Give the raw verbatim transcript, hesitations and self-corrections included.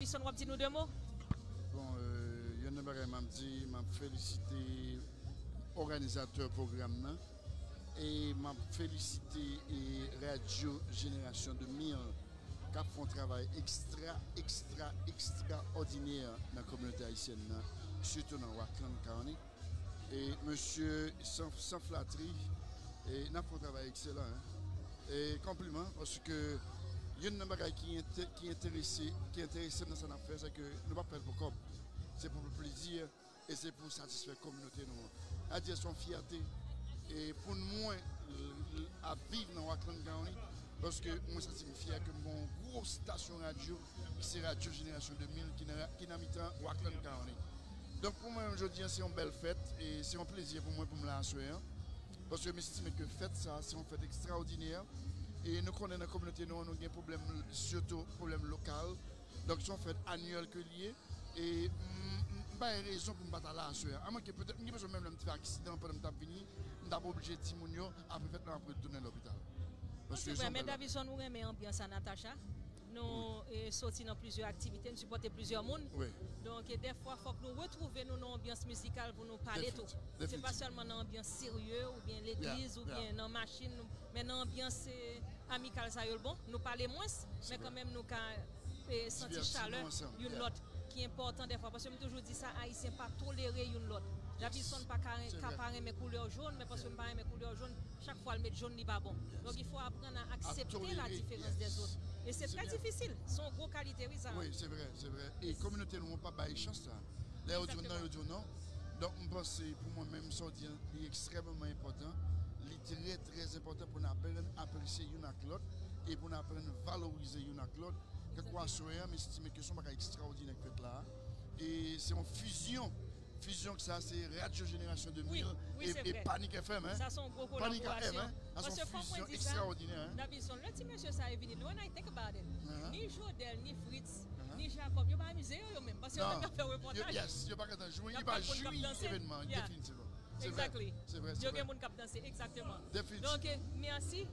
Davison, w ap di nou de mo? Bon, euh, youn nan bagay m ap di, m ap felisite òganizatè pwogram nan e m ap felisite e Radyo Jenerasyon de mil k ap fè yon travay ekstra, ekstra, ekstraòdinè nan kominote ayisyèn nan, sitou nan Rockland County. E mesye, san, san flatri, e n ap fè yon travay ekselan, en. E konpliman, paske youn nan bagay ki ente-, ki enterese, ki enterese m nan sa n ap fè, se ke nou p ap fè l pou kòb. Se pou plezi e se pou satisfè kominote nou an. Sa di se yon fyète e pou mwen l, l, ap viv nan Rockland County, paske mwen santi m fyè ke m gen yon gwo stasyon radyo ki se Radyo Jenerasyon de mil ki nan, ki nan mitan Rockland County. Donk pou mwen menm jodi a se yon bèl fèt e se yon plezi pou mwen pou m la aswè an. Paske m estime ke fèt sa se yon fèt ekstraòdinè e nou konnen nan kominote nou an nou gen pwoblèm, sitou pwoblèm lokal. Donk se yon fèt anyèl ke l ye e m, m, m pa gen rezon pou m pa ta la aswè a. Amwenke petèt m gen bezwen menm lè m te fè aksidan pandan m t ap vini, m t ap oblije di moun yo apre fèt la m ap retounen lopital. Paske se vre, men Davison, ou renmen anbyans a Natacha. Nou e, soti nan plizyè aktivite, n sipòte plizyè moun. Donk e, dèfwa fòk nou retwouve nou nan anbyans mizikal pou nou pale tou. Se pa sèlman nan anbyans serye oubyen legliz oubyen nan machin, men nan anbyans e, amikal sa yo l bon. Nou pale mwens, men kanmenm nou ka e, santi chalè youn lòt ki enpòtan dèfwa. Paske m toujou di sa, Ayisyen pa tolere youn lòt. Davison pa ka, ka pa renmen koulè jòn, men paske m pa renmen koulè jòn, chak fwa l met jòn li pa bon. Donk il faut apprendre à accepter la différence des autres. E se trè difisil. Se yon gwo kalite, wi, sa. Wi, se vre, se vre. E kominote nou an pa bay chans sa. Lè yo di w non, yo di w non. Donk m panse pou mwen menm sa w di an li ekstrèmeman enpòtan. Li trè, trè enpòtan pou n aprann apresye youn ak lòt e pou n aprann valorize youn ak lòt. Kèlkeswa an, m estime ke se yon bagay ekstraòdinè k fèt la. E se yon fizyon. Fizyon k sa se Radyo Jenerasyon de mil e, e Panic F M, en. Sa se yon gwo kolaborasyon. Panic F M, en. Sa se yon fizyon ekstraòdinè, en. Davison, lè ti mesye sa yo vini, when I think about it, ni Jodel, ni Fritz, ni Jacob, yo pa amize yo, yo menm, paske yo menm y ap fè repòtaj. Yes, yo pa gentan jwi, yo pa jwi evènman, definitivman. Se vre, se vre, se vre. Yo gen moun k ap danse, egzakteman. Definitivman. Donk, e, mèsi.